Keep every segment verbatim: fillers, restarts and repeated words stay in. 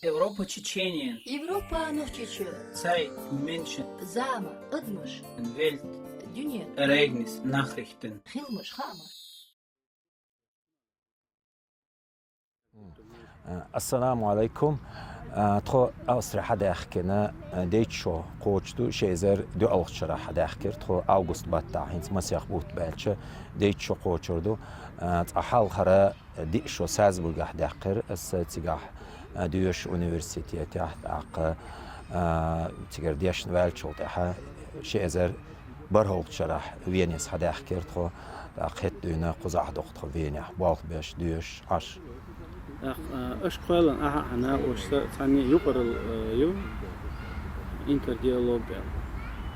Европа Чечениян. Европа нохчичу. Цай меншен. Зама, къадмаш. Велт. Дюнья. Эрегнис, нахрихтен. Хилмаш, хамаш. Ассаламу алейкум. Тхо Австри хьадаьхкина, дейччо кхочу ду, ши эзар дуьалгӀачу шарахь хьадаьхкира. Тхо август баттахь, хӀинца масех бутт баьлча, дейччо кхочур ду. Цкъа хьалхара диъ шо Сальцбургехь даьккхира аса цигахь, доьшуш университетехь, тӀаккха цигара дешна ваьллачул тӀаьхьа ши эзар бархӀалгӀачу шарахь Венес хьадаьхкира тхо, тӀаккха хӀетта дуьйна кхузахь ду тхо Венехь, болх беш, доьшуш, Ӏаш. ТӀаккха аша кхоьллина ахьа а накъосташца цхьаьна юкъаралла ю, интердиалог аьлла.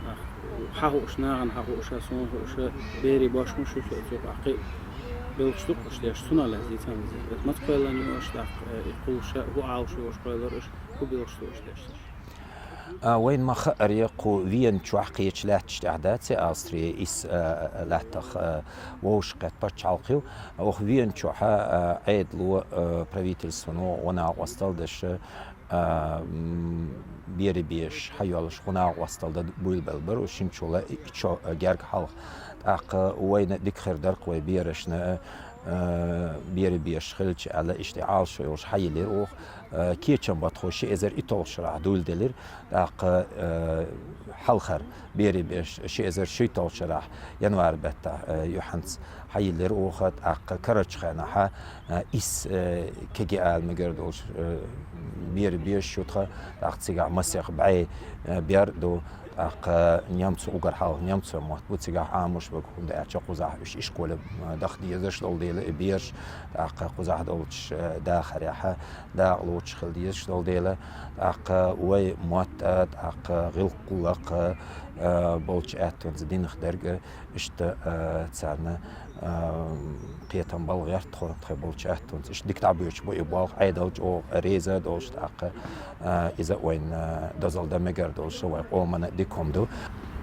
ТӀаккха хьан хууш, нахана хьан хууш, суна хууш, берийн бошмаш ю со цу тӀаккха кхин а белхаш ду-кх уьш деш, цунах лаьцна дийцина веза. Маца кхоьллина ю аша тӀаккха, и кхуллуш, хӀун Ӏалашо ю аша кхоьллар аша, хӀун белхаш ду аша деш. Вайна ма-хаъара, кху Вена чохь кхечу лаьтташ тӀехь дац Австрия, исс лаьттах вовшахкхетта пачхьалкх ю. Оха Вена чохь Ӏедало, правительствано гӀо-накъосталла деш, берийн беш хьайоьллуш гӀо-накъосталла дан буьйлабелла бара, шимма чохь и чо герга хьалха. ТӀаккха вайна дика хир дара-кх вай берашна берийн беш хилча аьлла, иштта Ӏалашо йолуш хьайиллира оха. Кечам баттахь ши эзар итталгӀачу шарахь дуйладелира, тӀаккха хьалхара берийн беш ши эзар шийтталгӀачу шарахь январь баттахь юьхьанца хьайиллира оха, тӀаккха карарчу хенахь исс кеги ала мегар долуш берийн беш ю тхан, тӀаккха цигахь масех бӀе бер ду, тӀаккха немцо, уггар хьалха немцойн мотт бу цигахь Ӏамош берг, хӀунда аьлча кхузахь уьш ишколе даха дезаш долу дела и бераш, тӀаккха кхузахь долчу дахарехь дакъа лоцуш хила дезаш долу дела, тӀаккха вай мотт а, тӀаккха гӀиллакх-гӀуллакх а болчу аьттонца динах дерг а, иштта царна кхетам бала гӀерта тхо, тхайн болчу аьттонца. Иштта дика дӀабоьдуш бу и болх, Ӏедал чӀогӀа реза а долуш, тӀаккха иза вайна дозалла дан мегар долуш, вайн къомана дика хӀума ду.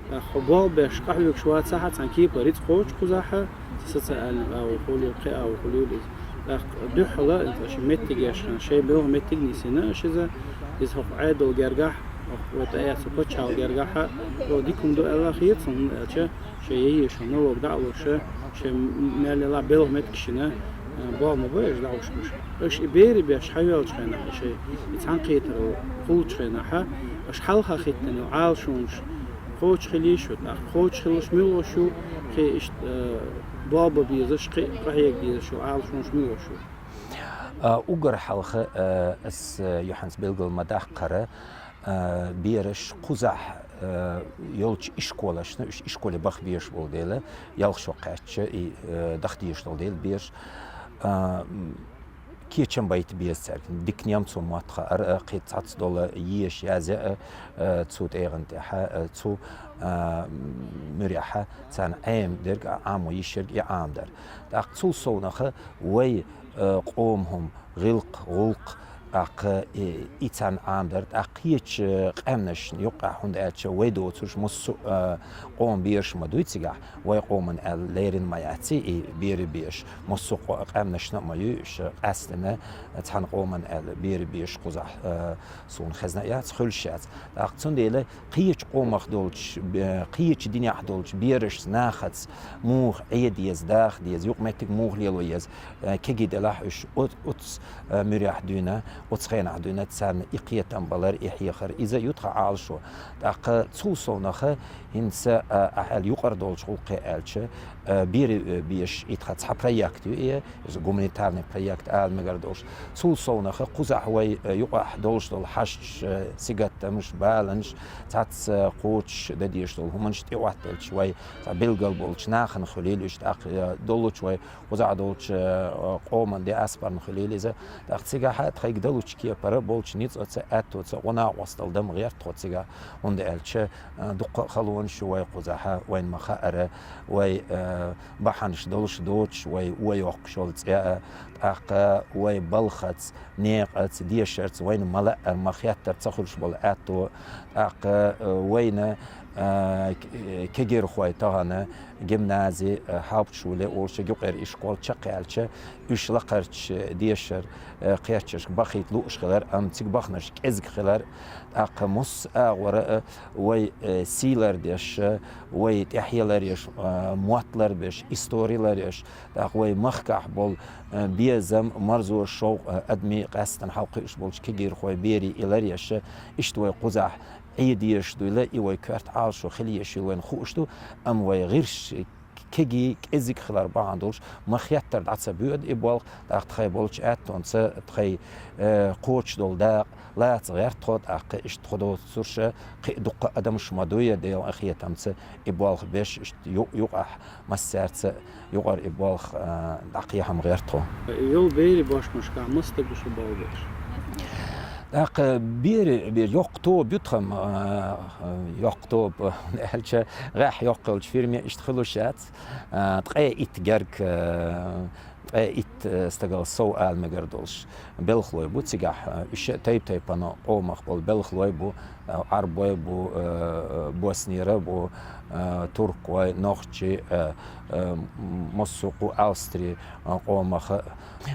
ТӀаккха хьо болх беш къахьоьгуш вацахь а, цхьана кепара рицкъ кхочу кхузахь а, социальни агӀо хуьлийла, кхин агӀо хуьлийла иза. ТӀаккха дуьххьала, аша меттигаш хан, шайн белхан меттиг нисйина аша иза, иза хӀокху Ӏедал гергахь, хӀокху вай тӀеэцна пачхьалкх гергахь а, хӀо дика хӀума ду аьлла хета суна, хӀунда аьлча шайн яйъеш налог дӀа а луш, шайн мел елахь белхан меттигаш йина, болх ма бу аша дӀахьош берш. Аша и берийн беш хьайоьллучу хенахь, шайн и цхьаьнакхетар хуьлучу хенахь, аша хьалха хӀиттина йолу Ӏалашонаш кхочуш хилийша, тӀаккха кхочуш хиларш муьлхаш ю, кхин иштта болх бан безаш, кхин къахьега дезаш йолу Ӏалашонаш муьлхаш ю. Уггар хьалха ас юьхьанца билгал ма-даккхара, бераш кхузахь йолчу ишколашна, уьш ишколе баха безаш болу дела, ялх шо кхаьчча и даха дезаш долу дела бераш кечам байта беза цаьрга. Дика немцо мотт хаьара, кхин цхьацца долу еша язъяа цу тӀегӀан тӀехь, цу муьрехь царна Ӏема дерг а, Ӏамо йиш ерг и Ӏамадар. ТӀаккха цул совнаха вай къоман хӀума, гӀиллакх, гӀуллакх, тӀаккха и царна Ӏамадар, тӀаккха кхечу къаьмнашна юккъехь, хӀунда аьлча вай доцурш массо а къоман бераш ма дуй цигахь, вай къоман аьлла лерина ма яц и берийн беш, массо а къо-, къаьмнашна а ма юй уьш, къаьсттина цхьана къоман аьлла берийн беш кхузахь суна хезна а яц, хуьлуш яц. ТӀаккха цундела кхечу къомах долчу, кхечу динехь долчу берашца, нахаца муха Ӏе деза, даха деза, юкъаметтиг муха лело еза, кегий делахь уьш, оцу муьрехь дуьйна, оцу хенахь дуьйна царна и кхетам балар, и хьехар, иза ю тхан Ӏалашо. ТӀаккха цул совнаха, хӀинца ахьа аьлла юкъара долчу гӀуллакхе аьлча, берийн беш и тхан цхьа проект ю и, иза гуманитарный проект ала мегар долуш. Цул совнаха кхузахь вай юкъахь долуш долу хьашташ, сигаттамаш, баланаш, цхьацца кхочуш дан дезаш долу хӀуманаш тӀехӀоттаделча вай цхьа билгал болчу нахана хуьлийла уьш, тӀаккха долучу вай кхузахь долчу къоман, диаспорна хуьлийла иза. ТӀаккха цигахь а тхайга далучу кепара болчу ницкъаца, аьттоца гӀо-накъосталла дан ма гӀерта тхо цигахь, хӀунда аьлча дуккха а халонаш ю вай кхузахь, вайна ма-хаъара, вай бахьанаш долуш доцуш, вай вон йоккхуш йолу цӀе а, тӀаккха вай балхаца, некъаца, дешарца вайна ма-лаъара, ма-хеттара ца хуьлуш болу аьтто, тӀаккха вайна А, к-, кегирхой тахана гимнази, а, хьалпчуле олча юкъер ишкол чакхаьлча, уьш лакхарча дешар, а, кхерчашка бахийта лууш хилар, ам цига бахнаш кӀезиг хилар, тӀаккха мус агӀора, а, вай, а, сийлар деш, а, вай тӀехьелар еш, а, мотталар беш, историлар еш, тӀаккха вай махкахь бол, а, безам, марзо шовкъ, а, адми къаьстана хьалкхуьуш болча кегирхой бери илар еш, иштта вай кхузахь Ӏе дезаш дуйла, и вай коьрта Ӏалашо хила езаш ю вайна хууш ду, амма вай гӀирс кеги кӀезиг хилар бахьана долуш, ма хеттара дӀа ца боьду и болх, тӀаккха тхай болчу аьттонца тхай, э, кхочуш долу дакъа лаца гӀерта тхо, тӀаккха иштта тхо доцурша, кхин а дуккха адамаш ма дуй, Делан къинхетамца и болх беш, иштта ю-, юкъахь массаьрца юкъара и болх, а, дӀакхехьа-м гӀерта тхо. Йолу берийн бошмашкахь маса стаг шу бовдеш? ТӀаккха бери, бери йоккха тоба ю тхан, а, а, йоккха тоба, аьлча, гӀехь йоккха йолчу фирме иштта хуьлуш яц, а, ткъе итт герга, а, ткъе итт, а, стагал сов ала мегар долуш. Белхалой бу цигахь, а, уьш тайп-тайпана къомах болу белхалой бу, а, Ӏарбой бу, а, боснера бу, а, туркой, нохчий, а, а, м-, массо а кху Австри, а, къомаха.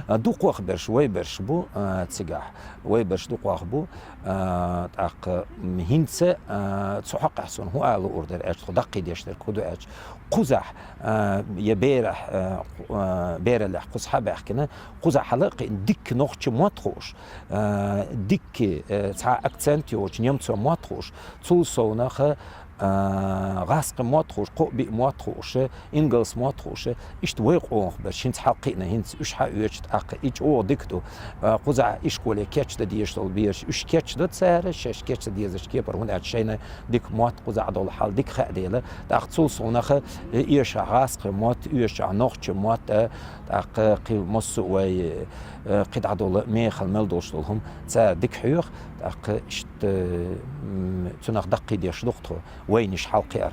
А, дукхох берш, вай берш бу, а, цигахь. Вай берш дукхох бу, а, тӀаккха, м, хӀинца, а, цу хьокъехь суна хӀун ала луур дара аьлча, тхо даккхийдеш дерг хӀун ду аьлча, кхузахь, а, я берахь, а, кху-, а, бераллехь кхуза хьа баьхкина, кхузахь хьала кхин дикка нохча мотт хууш, а, дикка, а, цхьа акцент йоцу немцо мотт хууш, цул совнаха, а, гӀаскхи мотт хууш, кхоъ-биъ мотт хууш, ингалс мотт хууш, иштта вай къонах берш, хӀинца хьалкхиъна, хӀинца уьш хьаоьцуш, тӀаккха и чӀогӀа дика ду. А, кхузахь ишколе кечдан дезаш долу бераш, уьш кечдан цара, шаьш кечдан дезаш кепара, хӀунда аьлча шайна дика мотт кхузахь долу хьал дика хаьа дела. ТӀаккха цул совнаха, э, эшахь гӀаскхи мотт, оьшахь нохча мотт, а, тӀаккха кхин массо а вай, э, кхидӀа долу мехала мел долуш долу хӀума цара дика хьоьху, тӀаккха иштта, м, цунах даккхийдеш ду-кх тхо. Вайнаш хьалкхиар.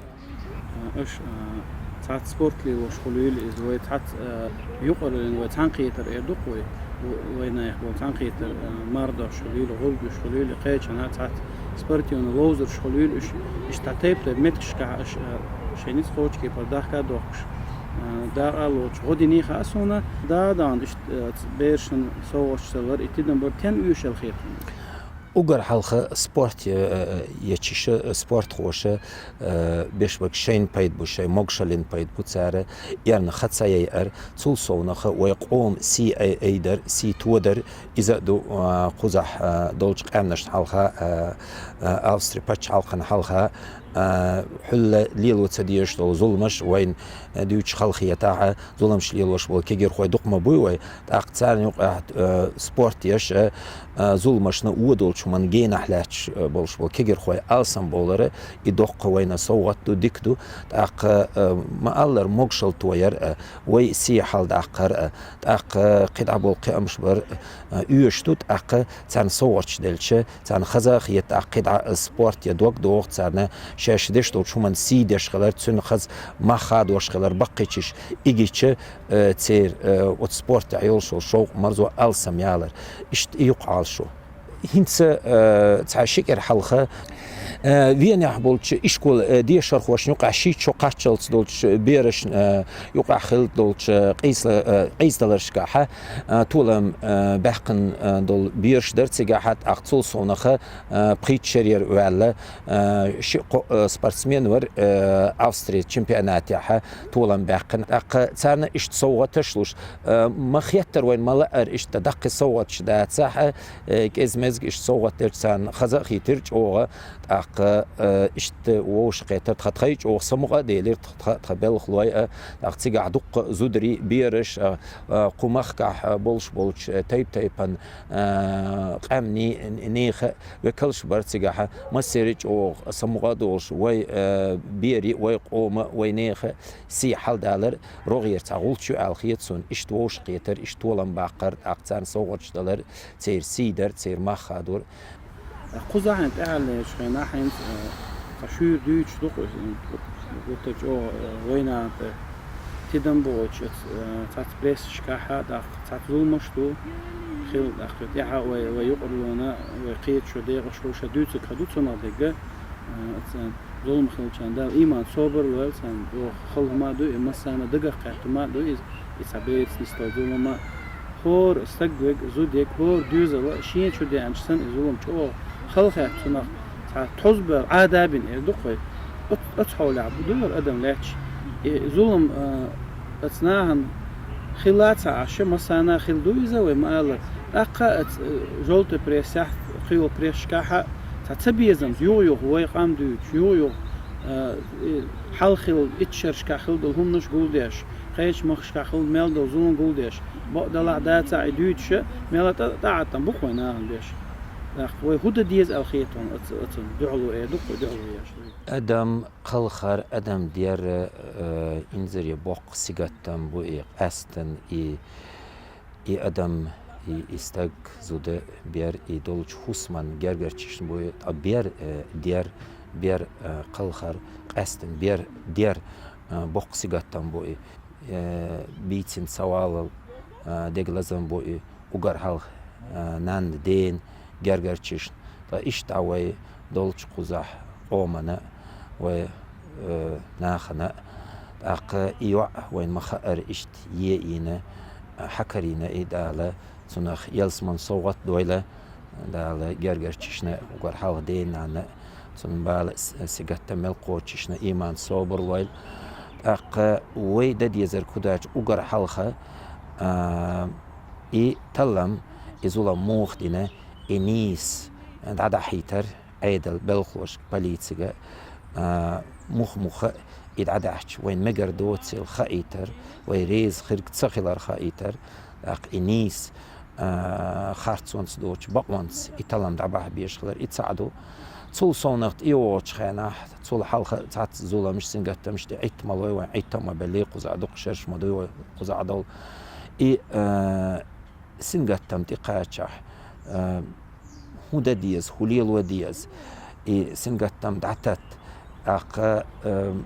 Аша, а, цхьацца спорт лелош хуьлийла иза, вай цхьацца, а, юкъараллин вай цхьаьнакхетар эр ду-кх вай, в-, вайнах болу цхьаьнакхетар, а, мардош хуьлийла, гӀулгаш хуьлийла, кхечанхьа цхьацца спортивна ловзарш хуьлийла, уьш, иштта тайп-тайпа меттигашкахь аша, а, шайн ницкъ кхочу кепара дахка а дохкуш, а, дакъа а лоцуш, гӀо динехь а суна, да а даьнна, иштта, а, ц-, берашна совгӀаташ ца лар, и тидам бар тен оьшалла хетар. Уггар хьалха спорт, э, э, ечиша, э, спортхоша, э, беш бага шайна пайда бу, шайн могушаллин пайда бу цара, эрна ха ца яйар, цул совнаха вай къоман сий ай-, айдар, сий тодар, иза а ду, а, кхузахь, а, долчу къаьмнашна хьалха, а, а, Австри пачхьалкхана хьалха, а, хьуьлла лело ца дезаш долу зуламаш вайна, а, дуьйцуш халахетахь, а, зуламаш лелош болу кегирхой дукха ма буй вай, тӀаккха царна юкъахь, э, спорт еш, э, э, зуламашна вон долчу хӀуманна генахь лаьтташ, э, болуш болу кегирхой алсам бовлар, и доккха вайна совгӀат ду, дика ду. ТӀаккха, э, ма-аллара, могушалла тояр, э, вай сий хьаладаккхар, э, тӀаккха, э, кхидӀа болу кхиамаш бар, э, оьшуш ду, тӀаккха царна совгӀаташ делча, царна хаза а хета, тӀаккха кхидӀа спорт я дог догӀу царна, шаьш деш долчу хӀуманна сий деш хилар, цуьнан хаза мах хадош хилар, баккхийчаш игича, э, церан, э, оцу спортехь йолуш йолу шовкъ, марзо алсам ялар. Иштта и ю-кх Ӏалашо. ХӀинца, э, цхьа ши кӀира хьалха, э, Венехь болчу ишкола, э, дешархошна юкъахь шийтта шо кхаччалц долчу берашна, э, юкъахь хилла долчу къийсала-, э, къийсадаларшкахьа, э, толам, э, баьккхина, э, долу бераш дара цигахьа, тӀаккха цул совнаха, э, пхийтта шарера ваьлла, э, ши-кхо, э, спортсмен вара, э, Австрия чемпионатехьа толам баьккхина. ТӀаккха царна иштта совгӀаташ луш, э, ма хеттара вайна ма лаьара иштта даккхий совгӀаташ дацахьа, э, кӀезиг-мезиг иштта совгӀат делча царна хаза а хийтира чӀогӀа. ТӀаккха, э, иштта вовшахкхетар, тхан тхай чӀогӀа самукъа а делира, тхан, тхан белхалой а, тӀаккха цигахь дуккха зударий, бераш, а, а, кху махкахь, а, болуш болчу, э, тайп-тайпана, а, къаьмнийн, нехан векалш бара цигахь, массеран чӀогӀа самукъа а долуш, вай, э, берийн, вай къоман, вай нехан сий хьаладалар, рогӀера цхьа гӀулч ю аьлла хета суна, иштта вовшахкхетар, иштта толам баккхар, тӀаккха царна совгӀаташ далар, церан сий дар, церан мах хадор. Кхузахь тӀаьхьаллерчу хенахь хӀинца, э, цхьа шуьйра дуьйцуш ду-кх иза, гуттар чӀогӀа, э, вайна тӀе тидам бохуьйтуш, э, цхьацца прессашкахьа, тӀаккха цхьацца зуламаш ду, хила тӀаккха тӀаьхьа вай, вай юкъараллина, вай кхеташо декъашхо ша дуьйцург хӀун ду цунах дерг, э, ца-, Зулам хилчарна Дала иман, собар лойла царна. Оха хала хӀума ду, и массарна дагах кхаьча хӀума ду, и, и цхьа бераца нисдолу зулам. ХӀора стаг верг, зуда ерг, хӀора доьзал а шена чу деанча санна и зулам чӀогӀа хала хетта, цунах цхьа тхьовза бевлла Ӏада а бина эр ду-кх вай. Оц-, оцу хьолехь бу ду хӀара адам лаьтташ. И зулам, а, оцу нахана хилла ца Ӏаш, массарна хилла ду иза, вай ма-аллара. ТӀаккха оцу, э, жовтая прессехь, кхийолу прессашкахь а цхьа цабезамца юха-юха вай къам дуьйцуш, юха-юха, э, и хьалха хилла итт шерашкахь хилла долу хӀуманаш гулдеш, кхечу махкашкахь хилла мел долу зулам гулдеш, бакъ делахь а, дацахь а и дуьйцуш, мелла тӀе-, тӀеӀаьттам бу-кх вай нахана беш. ТӀаккха вай хӀун дан деза аьлла хета хьуна оцу, оцунна дуьхьало эр ду-кх вай, дуьхьало еш вай. Адам кхалхар, адам дер, э, инзаре боккха сингаттам бу и, къаьстина и, и адам, и, и стаг, зуда, бер, и долчу хӀусаман гергарчашна бу и, ткъа бер, э, дер, бер, э, кхалхар, къаьстина бер, дер, э, боккха сингаттам бу и, э, бийцина савалал, э, дега лазам бу и, уггар хьалха, а, нанна, дена, гергарчашна, ткъа иштта вай долчу кхузахь къомана а, вай, э, нахана а. ТӀаккха и йоӀ вайна ма-хаъара иштта йийна, а, хьакарийна и Дала, цунах ялсаман совгӀат дойла Дала гергарчашна а, уггар хьалха дена, нанна а, цунна бала а, с-, сингаттам мел кхочушшна иман, собар лойла. ТӀаккха вай дан дезарг хӀун дац, уггар хьалха, а, и таллам, и зулам муха дина, и нийса дӀадахьийтар Ӏедалан белхалошка, полицига, а, муха-муха и дӀадаьхьча, вайна мегар доцийла хаийтар, вай реза хирг ца хилар хаийтар, тӀаккха и нийса, а, харцонца доцучу бакъонца и таллам дӀабахьа безаш хилар, и цхьаъ ду. Цул совнах тӀейогӀучу хенахь, цул хьалха а цхьацца зуламаш, сингаттамаш тӀе Ӏитта ма лой вайн, Ӏитта а ма беллий кхузахь, дукха шераш ма дуй вай кхузахь долу. И, а, сингаттам тӀекхачахь, а, хӀун дан деза, хӀун лело деза, и сингаттам дӀататта, тӀаккха, а,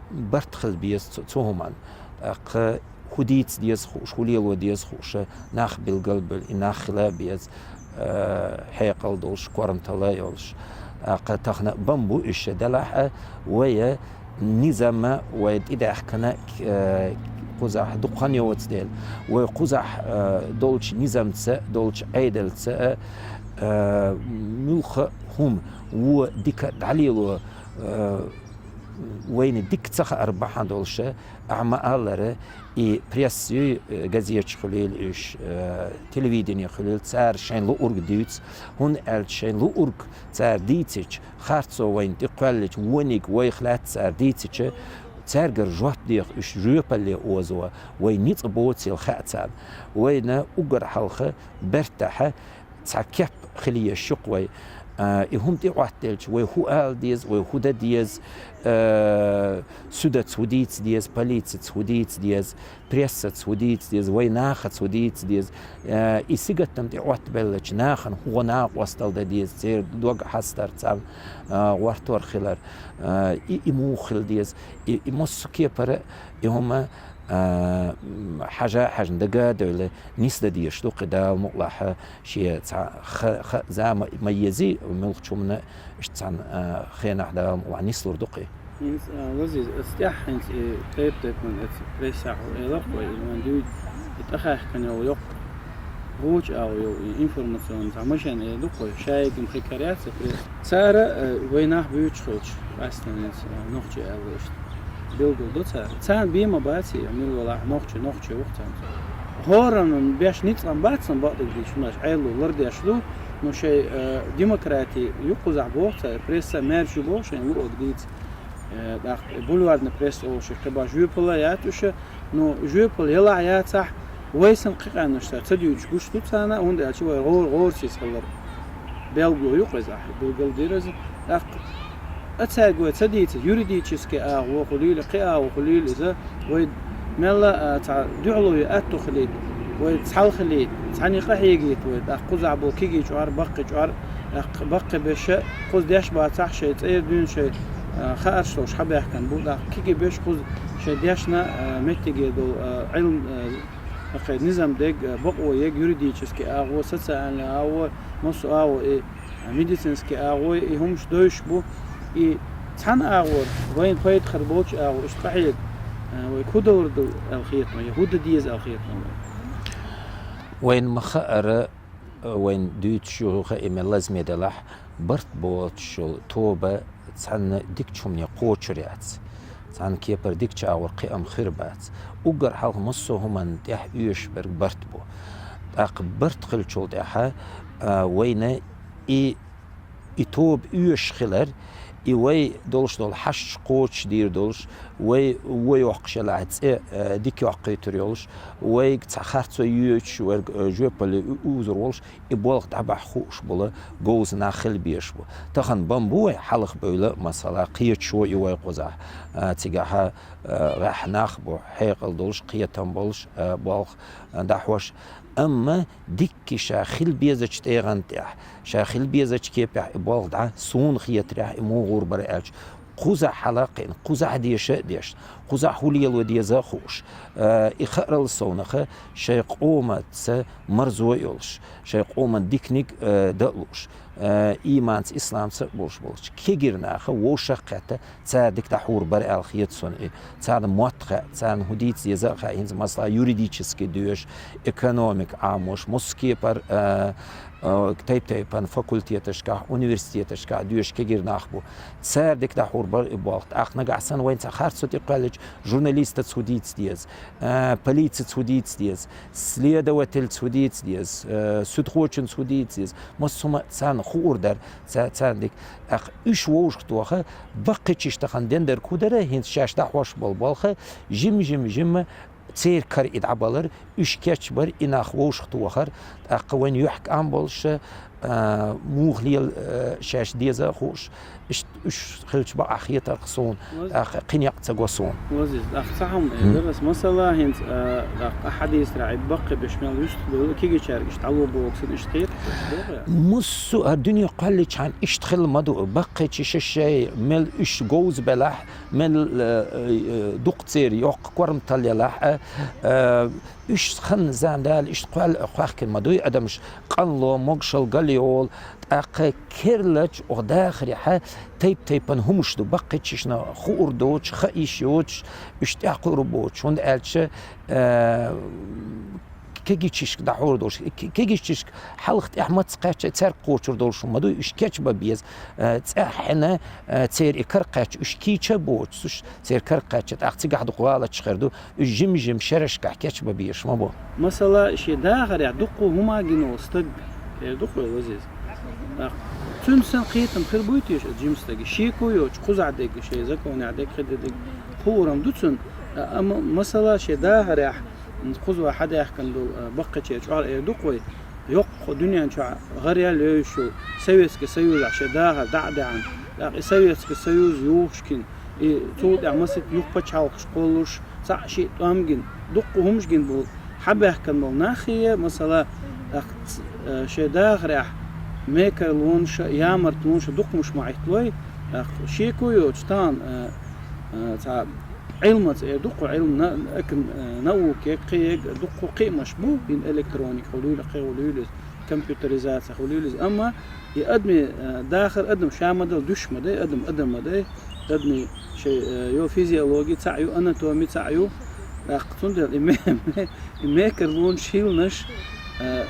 барт хила беза цу, цу хӀуманна, тӀаккха хӀун дийца деза хууш, хӀун лело деза хууш, нах билгал а бевлла, и нах хила а беза, а, хьекъал долуш, корматалла а йолуш. ТӀаккха тахана а бан бу уьш, делахь а вай низам а вай тӀедаьхкина, э, кхузахь дукха хан йоцу дела, вай кхузахь, э, долчу низамца а, долчу Ӏедалца а, э, муьлхха а хӀума вон дика дӀалело, э, вайна дика ца хаар бахьана долуш а, ахьа ма-аллара, и пресса юй, э, газеташ хуьлийла уьш, э, телевидени хуьлийла, цара шайн луург дуьйцу, хӀунда аьлча шайн луург цара дийцича, харцо вайна тӀе кхоьллича, вониг вайх лаьцна цара дийцича, цаьргара жоп деха уьш жоьпалле озо, вай ницкъ боцийла хаьа царна. Вайна уггар хьалха бертахь цхьа кеп хила еза шу-кх вай. А, и хӀума тӀеӀоттаделча, вай хӀун ала деза, вай хӀун дан деза, а, суьдаца хӀун дийца деза, полицица хӀун дийца деза, прессаца хӀун дийца деза, вай нахаца хӀун дийца деза. Э, и сингаттам тӀеӀоттабеллачу нахана хӀун гӀо-накъосталла дан деза, церан дог хьастар, царна, э, гӀортор хилар, э, и, и муха хила деза, и, и массо а кепара, и хӀума, э, м, хьажа а хьаьжна, дага а девлла, нисдан дезаш ду кхин Дала мукъалахь, шен цхьа ха-, ха-, зама ма езий, муьлххачу хӀумана иштта цхьана, а, хенахь Дала мукъалахь нислур ду кхин. ХӀинца, а, Лазиз, аса тӀехь хӀинца и тайп-тайпана аса прессехь элира-кх вай, и вайн дуьйцу, и тӀехьаьхкина йолу йоккха гӀоча агӀо йолу и информационный цхьа машен эр ду-кх вай, шайгам хи караьцци пресса. Цара, а, вай нах буьйцуш хилча, къаьсттина хӀинца, а, нохчий аьлла иштта билгал до цара. Царна бен ма бац и, мила валахь, нохчий, нохчий ву-кх царна. ХӀоранна беш ницкъ-м бац сан бакъдерг дийцича, хӀунда аьлча Ӏедало лардеш ду, ну, шайн, э, демократи ю кхузахь боху цара, пресса маьрша ю боху шайн луург дийца. Э, тӀаккха бульварный пресса олуш кхин баш жоьпалла яц уьш, ну, жоьпалла елахь яцахь, вай санна кхин къаьмнаш цара ца дуьйцуш гуш ду царна, хӀунда аьлча вай гӀор-, гӀорасиз хилар. Белгало ю-кх иза ахь, билгал дира иза. ТӀаккха а цаьрга вай ца дийца, юридически агӀо хуьлийла, кхин агӀо хуьлийла иза, вай мелла а цхьа дуьхьало йо аьтту хилийта, вай цхьалха хилийта, цхьаьна къахьегийта вай, тӀаккха кхузахь болу кегий чкъор, баккхий чкъор, тӀаккха баккхий берш а кхуза деш бацахь, шайн цӀера дуьйна шайн, а, хаарш долуш хьабаьхкина бу, тӀаккха кегий берш кхуза шайн дешна, а, меттиге долу, а, Ӏилм, а, тӀаккха низам дерг, а, бакъо ерг, юридически агӀо, социальный агӀо, массо а агӀо, и медицинский агӀо, и хӀумаш девзаш бу, и Цхьана агӀор, вайна пайда хир болчу агӀор, иштта къахьега, а, вай хӀун далур ду аьлла хета хьуна, я хӀун дан деза аьлла хета хьуна вай? Вайна ма хаара, вайна дуьйцуш ю хаьий, мел лазаме делахь, барт боцуш йолу тоба цхьана дикачу хӀумане кхочур яц. Цхьана кепара дикачу агӀор кхиам хир бац. Уггар хьалха массо а хӀуманна тӀехь оьшуш берг барт бу. ТӀаккха барт хилчул тӀаьхьа, а, вайна и и тоба оьшуш хилар, и вай долуш долу хьашташ кхочушдийр долуш, вай вон йоккхуш елахь цӀе, э, дика йоккхуьйтур йолуш, вайга цхьа харцо йоьдуш верг, э, жоьпалле у-, узур волуш, и болх дӀабахьа хууш болу говза нах хила безаш бу. Тахана бан бу вай, хьалха бевлла, масала, кхеташо и вай кхузахь, э, цигахь, э, гӀеххьа нах бу, хьекъал долуш, кхетам болуш, э, болх, э, дӀахьош. Амма дикка ша хила безачу тӀегӀан тӀехь, ша хила безачу кепехь и болх дӀа, суна хетарехь, и муха гӀур бара аьлча, кхузахь хьала а кхиъна, кхузахь деша а дешна, кхузахь хӀун лело деза а хууш, э, и хаарал совнаха шайн къомаца марзо а йолуш, шайн къоман диканиг, э, дан а лууш, э, ийманца, исламца а болуш болчу кегийрхой наха вовшах а кхетта, цара дика дӀахьур бара аьлла хета суна и. Царна мотт хаьа, царна хӀун дийца деза а хаьа, хӀинца, масала, юридически доьшуш, экономика Ӏамош, массо а кепара, а, а, тайп-тайпана факультеташкахь, университеташкахь доьшуш кегийрхой нах бу. Цара дика дӀахьур бара и болх. ТӀаккха нагахь санна вайна цхьа харцо тӀекхоьллича, журналистаца хӀун дийца деза, а, полицица хӀун дийца деза, следовательца хӀун дийца деза, а, суьдхочунца хӀун дийца деза, массо а хӀума царна хуур дара. Ца-, царна дика. ТӀаккха уьш вовшахтоха, баккхийчу иштта тахана дендерг хӀун дара, хӀинца шаьш дӀахьош болу болх, жим-жим-жимма церан кара и дӀабалар, уьш кечбар, и нах вовшахтохар, тӀаккха вайна юьхькӀам болуш, а, муха лела, а, шаьш деза а хууш, иштта уьш хилча бакъахь хетарх суна, тӀаккха кхин некъ ца го суна. Лазиз, тӀаккха цхьа хӀума, э, дара аса, масала, хӀинца, а, тӀаккха хьадийсарехь, и баккхий беш мел вуьстуш бу, кегийчаьрга иштта дӀало боху сан, иштта хетарх аса, догӀу? Массо а дуьне кхоьллинчхьана иштта хила ма ду, баккхийчу шайн мел уьш говза белахь, мел, э, э, дукха церан йоккха корматалла елахь а, э, уьш хан-зама дала иштта кхоьл-, кхоьхкина ма дуй адамаш, къанло, могушалла, галъёла, тӀаккха керлачу оха дахарехьа тайп-тайпана хӀумаш ду, баккхийчу шайна хуур доцуш, хаа йиш йоцуш, уьш тӀаьхьакхуьур боцуш, хӀунда аьлча, э, кегийчуьшка дӀахьур долуш, ке-, кегийчуьшка хьалха тӀехь маца кхаьчча, цаьрга кхочур долуш хӀума ма дуй, уьш кечбан беза, э, цӀеххьана, э, церан и кара кхаьчча, уьш кийча а боцуш, церан кара кхаьчча, тӀаккха цигахь дукха гӀалаташ хир ду, уьш жим-жим шерашкахь кечбан безаш ма бу. Масала, шен дахарехь дуккха хӀума гина волу стаг, эр ду-кх вай, Лазиз. ТӀаккха цуьнан санна кхетам хир буй теша оцу жима стага? Шеко йоцуш, кхузахь дерг, шен законехь дерг, кхидерг, хуур-м ду цуьнан, а, амма, масала, шен дахарехь, кхуза вай хьадаьхкина долу, а, баккхийчеран чкъор эр ду-кх вай, йоккха дуьнен чохь гӀараяьлла йовзуш йолу Советский Союзехь шен дахар дӀа а даьхьна, тӀаккха и Советский Союз юхуш гина, и цул тӀаьхьа масийтта юха пачхьалкхаш кхоллалуш, цхьаъ-шиъ тӀом гина, дуккха хӀумаш гина болу, хьабаьхкина болу нахе, масала, тӀаккха ц-, э, шен дахарехь мекарлонаш а, ямартлонаш а дукха хӀумаш ма Ӏитталой, тӀаккха шеко йоцуш тахана, э, э, цхьа Ӏилмаца эр ду-кх, Ӏилма на-, эко-, э, науке, кхин дуккха кхиамаш бу, хӀинца электроника хуьлийла, кхин хуьлийла иза, компьютеризация хуьлийла иза. Амма и адамийн, э, дахар адам ша ма дала дуьсуш ма дай, адам адам ма дай, адамийн шайн, э, йо физиологи цхьаъ ю, анатоми цхьаъ ю. ТӀаккха цундела и ме-, ме-, и мекарлонаш, хӀилланаш, э,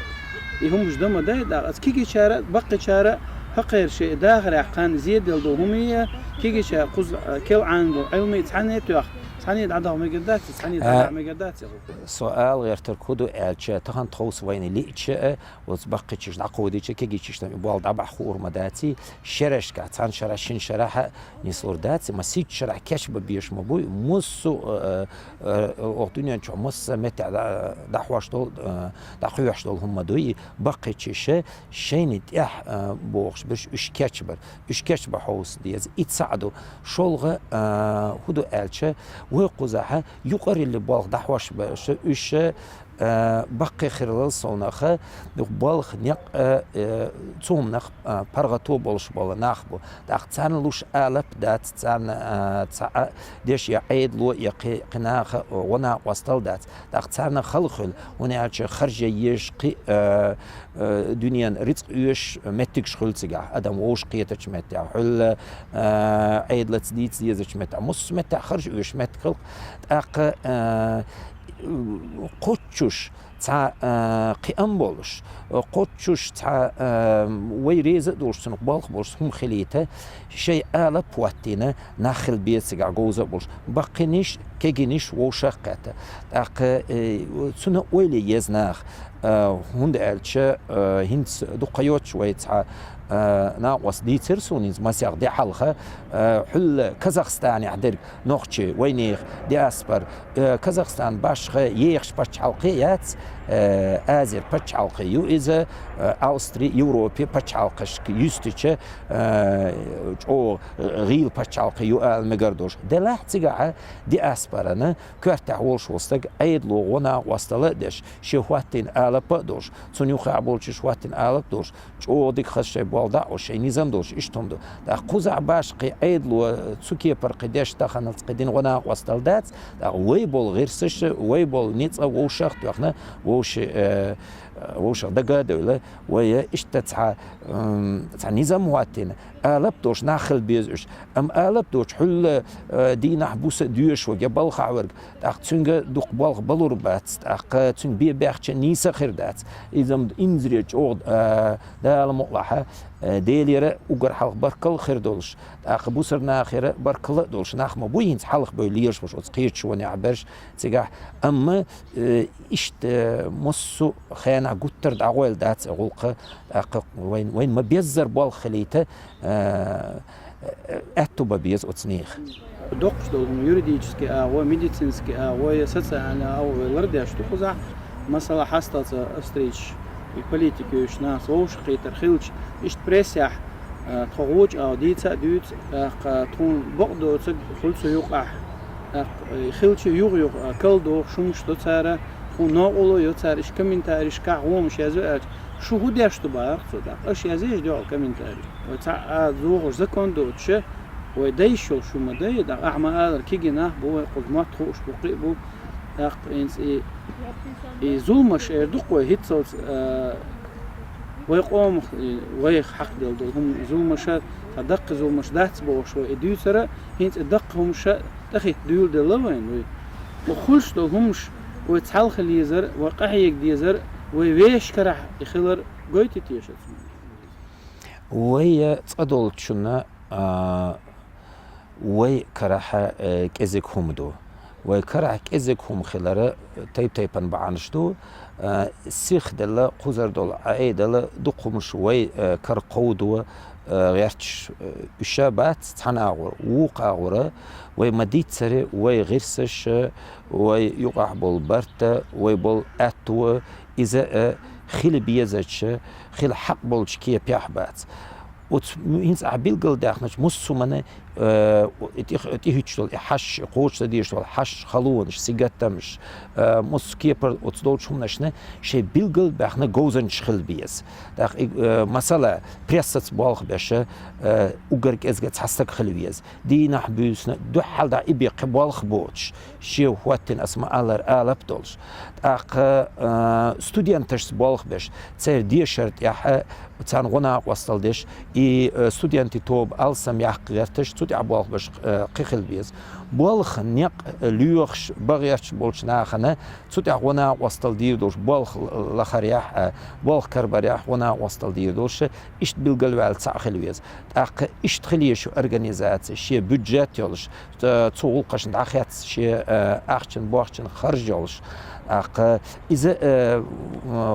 и хӀумаш дан ма дай, тӀаккха аса кегийчара а, баккхийчара а хӀокхеран шайн и дахарехь кхарна зеделла долу хӀума а, кегийчара кхуза, э, кел Ӏанадолу Ӏилма а цхьаьна а тоьхна, цхьаьна а дӀадаха мегар дац, цхьаьна а дӀадаха мегар дац. Со ала гӀертарг хӀун ду аьлча, тахана тховса вайна лиъча а, оцу баккхийчу дӀакховдийча, кегийчуьшна и болх дӀабахьа хуур ма даций, шерашкахь, цхьана шарахь, шина шарахь а нислур даций, масийтта шарахь кечбан безаш ма буй, массо а, э, э, оха дуьнен чохь массо а меттехь дӀа-, дӀахьош долу, э, дӀакхоьхьуш долу хӀума ма дуй, и баккхийчуьша шайна тӀехь, э, бохуш берш уьш кечбар, уьш кечбан хьовса деза. И цхьаъ ду. ШолгӀа, э, хӀун ду аьлча, вай кхузахь юкъараллин болх дӀахьош берш, уьш, э, баккхий хиралал совнаха, юха балха некъ, э, э, цу хӀуманах, э, паргӀато болуш бола нах бу. ТӀаккха царна луш алап дац, царна, э, цхьа а деш я Ӏедало, я кхи-, кхин наха, э, гӀо-накъостал дац. ТӀаккха царна хала хуьлу, хӀунда аьлча харжа езаш кхин, э, э, дуьненан рицкъ оьшуш меттигаш хуьлу цигахь, адам вовшахкхетачу меттехь, хьуьлла, э, Ӏедалца дийца дезачу меттехь, массо а меттехь харжа оьшуш меттиг хилла. ТӀаккха, э, кхоччуш цхьа, э, кхиам болуш, кхоччуш цхьа, э, вай реза а долуш, цунах болх болуш хӀума хилийта, шайн алап хӀоттийна нах хила беза цигахь говза а болуш, баккхийнаш, кегийнаш вовшах а кхетта. ТӀаккха, э, цунна ойла е еза наха, э, хӀунда аьлча, э, хӀинца дукха йоцуш вай цхьа, э, накъост дийцира суна хӀинца масех де хьалха, э, хьуьлла Казахстанехь дерг нохчий, вайнехан диаспора, э, Казахстан башха ехаш пачхьалкхе яц, э, Азера пачхьалкхе ю иза, э, Австри, Европе пачхьалкхашка юьстича, э, чӀогӀа гӀийла пачхьалкхе ю ала мегар долуш. Делахь цигахь диаспорана коьртехь волуш волу стаг Ӏедало гӀо-накъостал а деш, шен хӀоттийна алап а долуш, цунна юххехь болчуьш хӀоттийна алап а долуш, чӀогӀа дика хаза шайн болх дӀа а олуш, шайн низам долуш, иштта хӀума ду. ТӀаккха кхузахь башха кхин Ӏедало цу кепара кхин деш таханалц кхин дина гӀо-накъостал дац, тӀаккха вай болу гӀирсаша, вай болу ницкъа вовшах а тоьхна, вовши-, э, вовшах дага а девлла, вай иштта цхьа, м, цхьа низам хӀоттийна, алап а долуш нах хила беза уьш. Амма алап а доцуш хьуьлла, э, дийнахь буса а доьшуш верг я балхахь верг, тӀаккха цуьнга дукха болх балур бац, тӀаккха цуьнан бен баьхча нийса а хир дац. Иза-м инзаре чӀогӀа, а, Дала мукъалахь, а, Делера уггар хьалха баркалла а хир долуш, тӀаккха бусар нахера баркалла а долуш нах ма бу хӀинца хьалха бевлла лелаш волуш оцу кхечу шонехь берш цигахь. Амма, э, иштта, э, массо а хенахь гуттар а дӀагӀойла дац и гӀуллакх, тӀаккха вайн, вайн ма-беззара болх хилийта, э, э, аьтту бан беза оцу нехан. Доккхуш долу хӀума юридический агӀо, медицинский агӀо я социальный агӀо вай лардеш ду кхузахь. Масала, хьасталца австрийцаш и политика йолуш нах вовшахкхетар хилча, иштта прессехь, а, тхо гӀочу агӀо дийца а дуьйцу, тӀаккха тхуна бакъдоцург хуьлу цу юкъахь, тӀаккха, э, хилча юха-юха, а, калдохуш хӀумаш до цара, тхуна новкъарло йо цара, иштта комментарийшкахь гӀомаш язйо аьлча, шу хӀун деш ду бахара цо, тӀаккха аша язъеш дуьхьал комментарий. Вай цхьа а зохуш закон доцуша, вай дайша йолуш хӀума дай, тӀаккха ахьа ма-аллара кегий нах бу, вай кхуза мотт хууш бу, кхин а бу, тӀаккха хӀинца и, и зуламаш эр ду-кх вай хӀинццалц, а, вай къомах, и, вайх хьакхаделла долу хӀума, и зуламаша, цхьа даккхий зуламаш дац бохуш вай и дуьйцура, хӀинца и даккхий хӀумаша тӀехӀитта дуьйладелла вайна вай. Вай хуьлуш долу хӀумаш вай цхьалха лезар, вай къахьега дезар, вай вешан карахь и хилар гойту теша цунна. Вай цкъа долчунна, а, вай карахь, э, кӀезиг хӀума ду. Вай карахь кӀезиг хӀума хилара тайп-тайпана бахьанаш ду. Э, сихделла, кхузара долу Ӏедал дукха хӀумаш вай, э, кара кховдо, э, гӀерташ, э, уьш а бац, цхьана агӀор, вукху агӀора, вай ма-дийццара, вай гӀирсаша, вай юкъахь болу барта, вай болу аьтто, иза, э, хила безача, хила хьакъ болчу кепехь бац. Оцу хӀинца ахь билгалдаьхначу массо а хӀуманна, э, тӀе-, тӀехӀуьттуш долу и хьашт, кхочуш ца дезаш долу хьашт, халонаш, сингаттамаш, э, массо а кепара оцу долчу хӀуманашна шайн билгалбаьхна говзанчаш хила беза. ТӀаккха и, э, масала, прессаца болх беша, э, уггар кӀезга цхьа стаг хила веза. Дийнахь буьйсана дуьххьал дӀа и бен кхин болх боцуш, шен хӀоттийна аса ма-аллара алап долуш. ТӀаккха, э, студенташца болх беш, церан дешар тӀехь, э, царна гӀо-накъостал деш, и, э, студентийн тоба алсам яккха гӀерташ, цу тӀехь болх беш, э, кхин хила беза. Болх, некъ, э, лоьхуш, бан гӀерташ болчу нахана, цу тӀехь гӀо-накъостал дийр долуш, болх лахарехь, э, болх карабарехь гӀо-накъостал дийр долуш, иштта билгалваьлла цхьаъ хила веза. ТӀаккха иштта хила еза организаци, шен бюджет йолуш, ц-, цу гӀуллакхашна дӀахецна шен, э, ахчан-бохчан харж йолуш. ТӀаккха иза, э,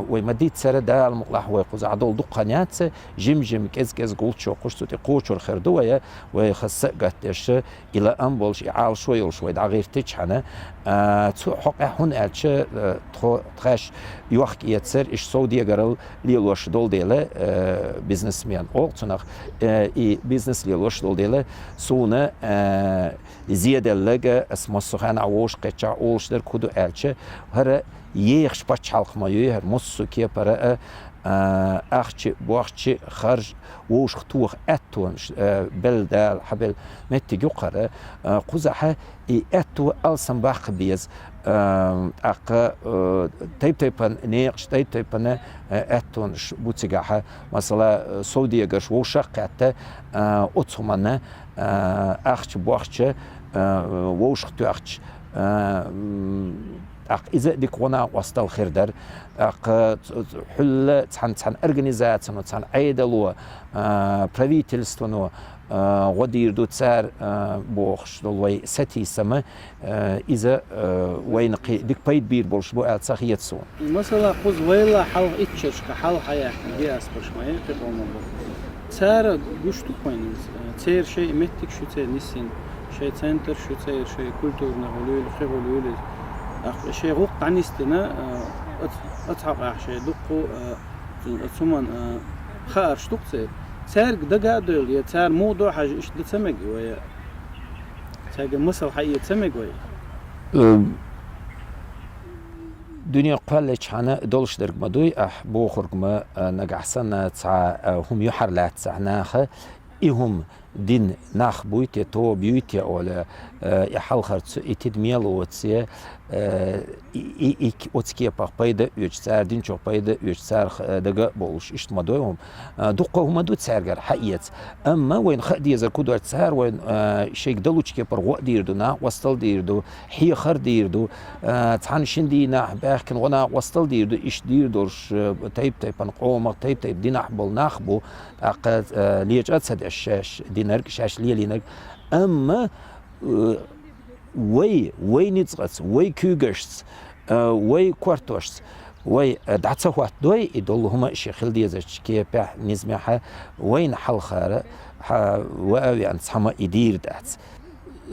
вай ма-дийццара, Дала мукъалахь вай кхузахь долу дукха хан яц, жим-жим, кӀез-кӀезга гулчохуш цу тӀе кхочур хир ду вай, вай хаза са а гатдеш, и лаам болуш, и Ӏалашо йолуш вай дӀагӀиртичхьана, а, цу хьокъехь, хӀунда аьлча, а, тхо, тхаьш йохк-эцар, иштта совдегарал лелош долу дела, а, бизнесмен олу цунах, а, и бизнес лелош долу дела, суна, а, зеделлага, ас массо хенахь вовшах кхетчахь, олуш дерг хӀун ду аьлча, хӀара ехаш пачхьалкх ма ю, хӀара массо кепара а, а, ахча, бохча, харж вовшах тоха аьттонаш, а, белла Дала, хьабелла меттиг ю кхара, а, кхузахьа и аьтто алсам баккха беза, а, тӀаккха, а, тайп-тайпана некъаш, тайп-тайпана, а, аьттонаш бу цигахьа. Масала, а, совдегарш вовшах кхетта, а, оцу хӀуманна, а, ахча, бохча, а, вовшах тоьхча, а, м, тӀаккха иза дика гӀо-накъосталла хир дара. ТӀаккха ц-, ц-, хьуьлла цхьана, цхьана организацино, цхьана Ӏедало, а, правительствано, а, гӀо дийр ду цара, а, бохуш долу вай сатийсама, а, иза, а, вайна кхин дика пайда бийр болуш бу аьлла ца хета суна. Масала, кхуза вайла хьалха итт шерашка хьалха хьаяьхкина диаспораш ма яра кхин къоман бу. Цара гуш ду-кх вайна иза. Церан шайн меттигаш ю церан нисйина, шайн центраш ю церан, шайн культурный гӀуллакх, кхин гӀуллакх. ТӀаккха шайн гӀуллакх дӀанисдина, а, оц-, оцу хьокъехь шайн дуккха, а, оцу хӀуманна, а, хаарш ду-кх церан. Цаьрга дага а девлла, я цара муха ду хьажа, иштта дан ца мега вай? Цаьрга масал хьаэца ца мега вай? Э, дуьне кхоьлличхьана долуш дерг ма дуй, ахь бохург ма, а, нагахь санна цхьа, а, хӀума юьхьарлаьццахь наха, и хӀума дина нах буй те, тоба юй те олу, а, и хьалхарца, и тидаме лоций, а, и, и, и оцу кепах пайда а оьцуш, цара динчух пайда а оьцуш, царах, а, дага а бовлуш, иштта ма дуй хӀума. А, дуккха хӀума ду цаьргара хьаэца. Амма вайна хаа дезарг хӀун ду аьлча, цара вайна, а, шайга далучу кепара гӀо а дийр ду, накъосталла дийр ду, хьехар дийр ду, а, цхьана шина дийнахь баьхкина гӀо-накъосталла дийр ду, иштта дийр долуш, а, тайп-тайпана къомах, тайп-тайпа динахь болу нах бу, тӀаккха, а, лечкъа а ца деш шаьш динарг, шаьш лелийнарг. Амма, а, вай, вай ницкъаца, вай куьйгашца, а, вай кортошца, вай, а, дӀа ца хӀоттадой, и долу хӀума а шен хила дезачу кепехь, низамехь, вайна хьалхара, хьа-, ва а веана, цхьамма и дийр дац.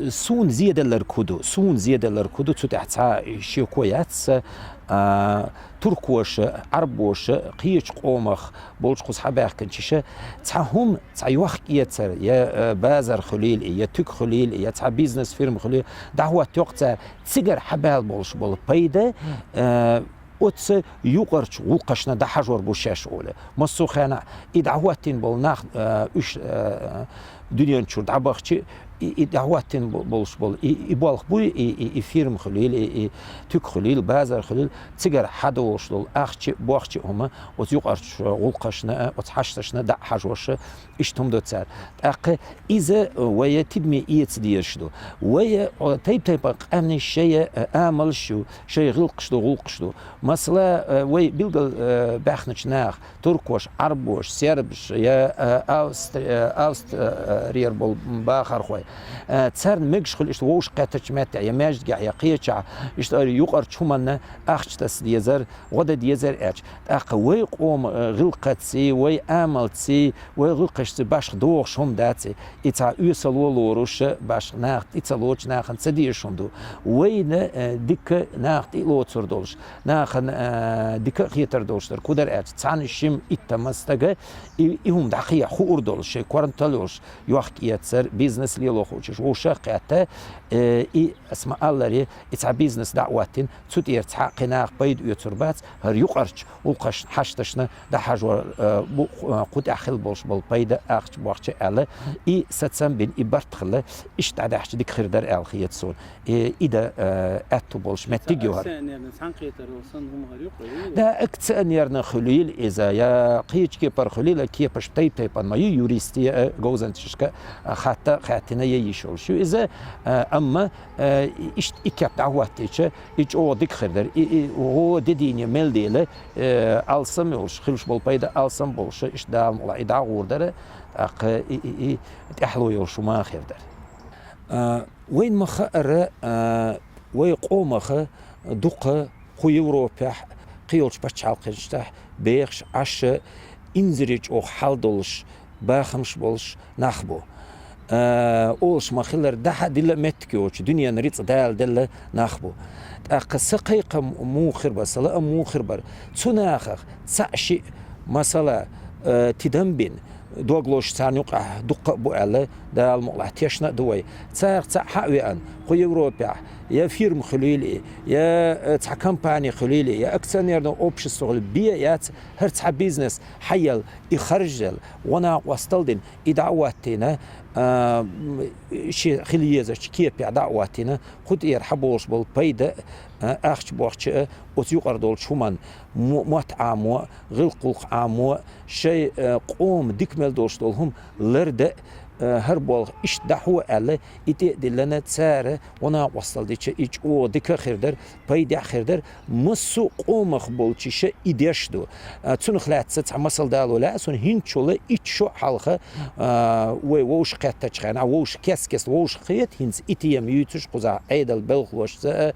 Суна зеделларг хӀун ду? Суна зеделларг хӀун ду? Цу тӀехь цхьа шеко яц сан, а, туркоша, Ӏарбоша, кхечу къомах болчу кхуза хьабаьхкинчаша, цхьа хӀума, цхьа йохк-эцар, я, а, базар хуьлийла, я туька хуьлийла, я цхьа бизнес-фирма хуьлийла, дӀахӀоттайо-кх цара, цигара хьабаьлла болуш болу пайда, а, оцу юкъарчу гӀуллакхашна дӀахьажор бу шаьш олий. Массо а хенахь и дӀахӀоттийна болу нах, а, уьш, а, дуьнен чуьра дӀабахча, и, и дӀахӀоттийна бо-, болуш болу и, и болх буй, и, и, и фирма хуьлийла, и, и туька хуьлийла, базар хуьлийла, цигара хьадолуш долу ахча а, бохча а хӀума оцу юкъарчу гӀуллакхашна а, оцу хьашташна дӀа а хьажош, иштта хӀума ду цара. ТӀаккха иза вай тидаме эца дезаш ду. Вай, о, тайп-тайпана къаьмнийн шайн, а, амалш ю, шайн гӀиллакхаш ду, гӀуллакхаш ду. Масала, а, вай билггал, а, баьхначу наха, туркош, Ӏарбош, сербаш, я, а, австри-, а, австрера болу бахархой. А, царна мегаш хуьлу иштта вовшахкхеттачу меттехь, я маьждигехь, я кхечахь, иштта юкъарчу хӀуманна ахча таса дезар, гӀо дан дезар аьлча. ТӀаккха вай къоман, а, гӀиллакхаций, вай амалций, вай гӀиллакхашций башха догӀуш хӀума даций, и цхьа оьсало лоруш, башха наха тӀе ца лоцуш, нахана ца дезаш хӀума ду. Вайна, а, дика наха тӀе а лоцур долуш, нахана, а, дика а хетар долуш дара. ХӀун дара аьлча, цхьана шимма, итт-тӀеман стага и, и хӀума дӀакхехьа хуур долуш, шайн корнтал йолуш, йохк-эцар, бизнес лело хуучуш вовшах а кхетта, э, и, ас ма-аллара, и цхьа бизнес дӀа а хӀоттийна, цу тӀера цхьа а кхин наха пайда оьцур бац, хӀара юкъарчу гӀуллакхашна, хьашташна дӀахьажор, э, бу, э, кху тӀехь хила болуш болу пайда, ахча, бохча аьлла, и сацам бина, и барт хилла, иштта дӀадаьхча дика хир дара аьлла хета суна. Э, и дан, э, аьтту болуш меттиг ю хӀара. Акционерный цхьаьнакхетар санна хӀума хӀара юкъа ю? Да, акционерный хуьлийла иза, я кхечу кепара хуьлийла, кепаш тайп-тайпана ма ю, юристийн, э, говзанчашка, э, хатта а хаьттина, я йиш йолуш ю иза, э, амма, э, иштта и кеп дӀахӀоттийча, и чӀогӀа дика хир дара. И, и гӀо де дийне мел дела, э, алсам йолуш, хилуш болу пайда алсам болуш, иштта Дала мукъ лахь и дӀагӀур дара, тӀаккха и, и, и тӀаьхьало йолуш хӀума хир дара. А, вайна ма-хаъара, а, вай къомах дукха кху Европехь, кхин йолчу пачхьалкхашкахь бехаш, Ӏаш, инзаре чӀогӀа хьал долуш, бахамаш болуш нах бу. а, олуш ма-хиллара, дӀахьа дилла меттиг йоцуш, дуьненан рицкъ Дала делла нах бу. ТӀаккха сан кхайкхам муха хир бара, сан лаам муха хир бара? Цу нахах цхьаъ-шиъ, масала, а, тидам бина, дог лозуш царна юкъахь дуккха а бу аьлла, Дала мукъалахь тешна а ду вай. Царах цхьаъ хьа а веана, кху Европехь я фирма хуьлийла и, я, э, цхьа компани хуьлийла и, я акционерное общество хуьлийла, бен а яц, хӀара цхьа бизнес хьаелла, и харжа елла, гӀо-накъостал дина, и дӀа а хӀоттийна, а, м, шен хила езачу кепехь дӀа а хӀоттийна, кху тӀера хьаболуш болу пайда а, ахча бохча а, оцу юкъара долчу хӀуманна мо-, мотт Ӏамо а, гӀиллакх-гӀуллакх Ӏамо а, шайн, а, къоман дика мел долуш долу хӀума лардан а, а, хӀара болх иштта дӀахьо аьлла, и тӀе а диллина, цара гӀо-накъостал дича, и чӀогӀа дика а хир дара, пайдехь а хир дара. Массо а къомах болчу иша и деш ду. А, цунах лаьцна цхьа масал дало лаьа суна, хӀинцачул итт шо хьалха, а, вай вовшахкхеттачу хенахь, вовшах кест-кеста вовшахкхета, хӀинца и тема юьйцуш кхузахь Ӏедал белхалошца а,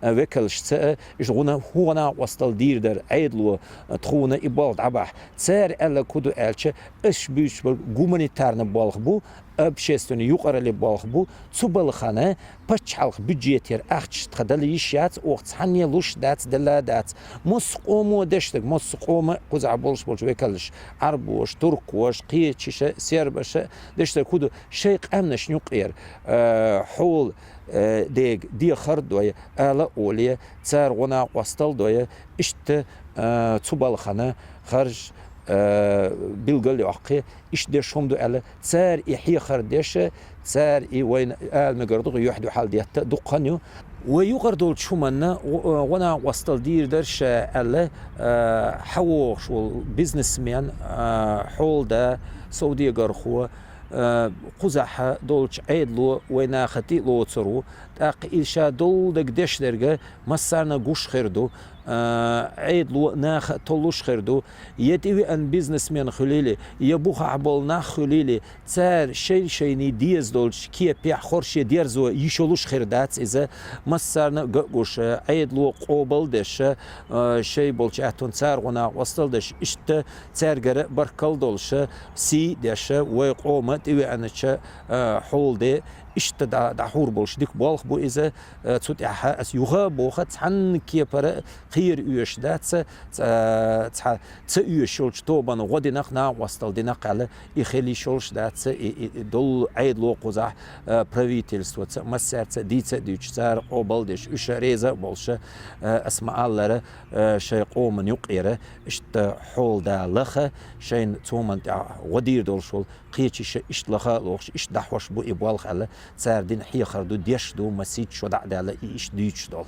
а, векалшца а, иштта гӀо-на-, хӀун гӀо-накъостал дийр дара Ӏедало, а, тхуна и болх дӀабахьа. Цара аьлларг хӀун ду аьлча, аш буьйцуш болу гуманитарный болх бу, общественный юкъараллин болх бу, цу балхана пачхьалкхан бюджетера ахча тхан дала йиш яц, оха цхьанне луш дац, делла дац. Массо а къомо деш дерг, массо а къома кхузахь болуш болчу векалш, Ӏарбоша, туркоша, кхечаша, сербаша деш дерг хӀун ду, шайн къаьмнашна юкъера, э, хьола, э, дега дехар а дой, ала а олий, цара гӀо-накъостал а дой, иштта, э, цу балхана харж, э, билгал а йоккхий, иштта деш хӀума ду аьлла, цара и хьехар деш а, цара и вайна ала мегар ду, юьхь-дуьхьал детта а дукха хан ю. Вай юкъара долчу хӀуманна гӀо-, гӀо-накъостал дийр дара ша аьлла, а, хьавогӀуш волу бизнесмен, а, хьолада, совдегархо, а, кхузахь долчу Ӏедало вай наха тӀе а лоцур ву, тӀаккха и ша долу дерг деш дерг массарна а гуш хир ду, а, Ӏедало наха а толлуш хир ду, я тӀевеана бизнесмен хуьлийла, я бухахь болу нах хуьлийла, цара шай-шайний деза долчу кепехь хорше дерзо йиш йолуш хир дац иза, массарна а ган а гуш, Ӏедало къобал а деш, а, шай болчу аьттонна цара гӀо-накъостал а деш, иштта цаьргара а баркалла долуш, сий а деш, вай къома тӀевеаначу, а, хьолада иштта дӀа-, дӀахьур болуш дика болх бу иза, а, цу тӀехь аса юха а боху, цхьанна кепара а кхера оьшуш дац, ца-, цхьа ца оьшуш йолчу тобанна гӀо динарх, накъостал динарх аьлла, и хила йиш йолуш дац, и, и, и долу Ӏедало кхузахь, а, правительствоца, массаьрца дийца а дуьйцуш, цара къобал а деш, уьш а реза а болуш, а, аса ма-аллара, а, шайн къоман юкъера иштта хьолада лаха, шайна цу хӀуманна тӀехь гӀо дийр долуш волу кхечаша иштта лаха а лохуш, иштта дӀахьош бу и болх аьлла, цара дина хьехар ду, деш ду, масийтта шо дӀа а даьлла, и иштта дуьйцуш долу.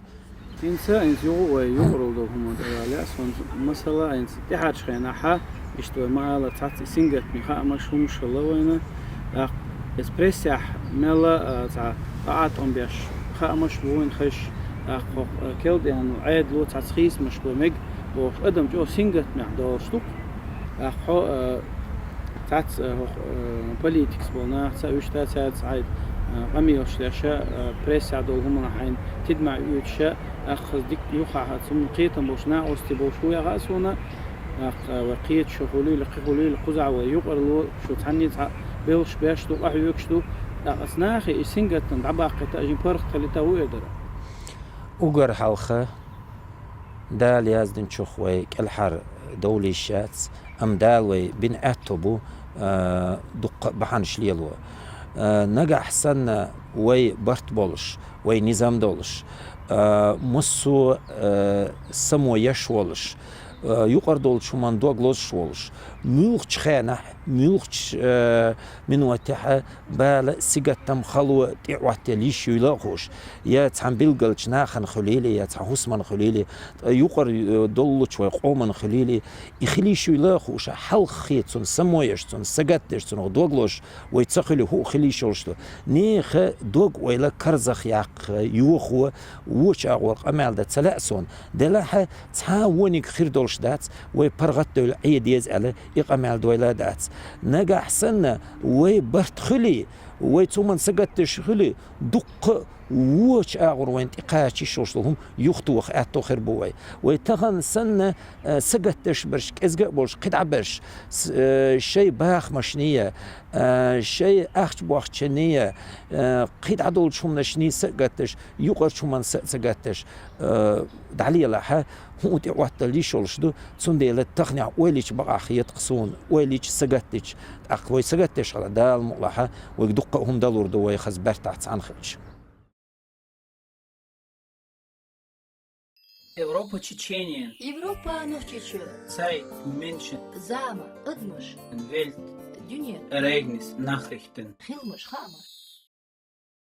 ХӀинца, хӀинца юха вай юкъаралла долу хӀуманна тӀе вале а, суна масала, хӀинца тӀаьхьарчу хенахь, иштта вай ма-аллара, цхьацца и сингаттаме хаамаш, хӀумаш хилла вайна. ТӀаккха иза прессехь мелла а, цхьа къа а тӀом беш хаамаш бу вайна хезаш. ТӀаккха хӀокху, а, Келденан Ӏедало цхьацца хийцамаш бан мега бохуш, адам чӀогӀа сингаттамехь долуш ду-кх. ТӀаккха хьо, а, цхьацца, а, хӀокху, а, политикаца болу нахаца а, уьш а цаьрца хьайн, а, къамелаш деш а, а, прессехь долу хӀуманах хьайна тидамехь оьцуш а, тӀаккха хаза дика юххехь а, цунна кхетам болуш, накъостий болуш ву яха а суна, тӀаккха, а, вай кхеташ шу хуьлийла, кхин хуьлийла, кхузахь вай юкъаралла, шу цхьанне а цхьа белхаш беш ду, къахьоьгуш ду, тӀаккха аса нахе и сингаттам дӀабаккхийта, жин паргӀат хилийта ву эр дара. Уггар хьалха Дала яздинчух вай кӀелхьардовла йиш яц, амма Дала вай бина аьтто бу, а, дуккха а бахьанаш лело. А, нагахь санна вай барт болуш, вай низам долуш, а, массо а, а, само еш волуш, а, юкъара долчу хӀуманна дог лозуш волуш, муьлххачу хенахь, муьлххачу, а, минотехь а бала, сингаттам, хало тӀе а Ӏоттаелла йиш юйла а хууш, я цхьана билгалчу нахана хуьлийла, я цхьа хӀусамна хуьлийла, ткъа юкъара, э, доллучу вай къомана хуьлийла, и хила йиш юйла а хууш, хьалххе цунна само еш, цунна сагатдеш, цунах дог лозуш вай ца хуьлий, хӀуъа хила йиш йолуш ду. Нехан дог-ойла карзахъяккха йохо, вочу агӀор къамел дан ца лаьа суна. Делахь а цхьа а вониг хир долуш дац, вай паргӀат а девлла Ӏе деза аьлла, и къамел дойла а дац. Нагахь санна вай барт хуьлий, Вай цу хӀуманна сагатдеш хиле, дуккха а вочу агӀор вайна тӀекхача йиш йолуш долу хӀума юхатоха аьтто хир бу вай. Вай тахана санна, а, сагатдеш берш, кӀезга а болуш, кхидӀа а берш, с-, а, шайн бахамашний, а, шайн ахча-бохчаний, а, кхидӀа долчу хӀуманашний сагатдеш, юкъарчу хӀуманна са а ца гатдеш, а, дӀалелахь, хӀуъа тӀе Ӏотталла йиш йолуш ду, цундела таханехь ойла йича бакъахь хета-кх суна, ойла йича сагатдича. ТӀаккха вай сагатдеш хилахь, Дала мукъалахь, вайга дуккха а хӀума далур ду вай хаза бертахь цхьаьна хилча. Европа Чечениян. Европа Нохчийчоь. Цайт Минчен. Зама, адамаш. Велт. Дуьне. Эрейгнис, нахрихтин. Хиламаш, хаамаш.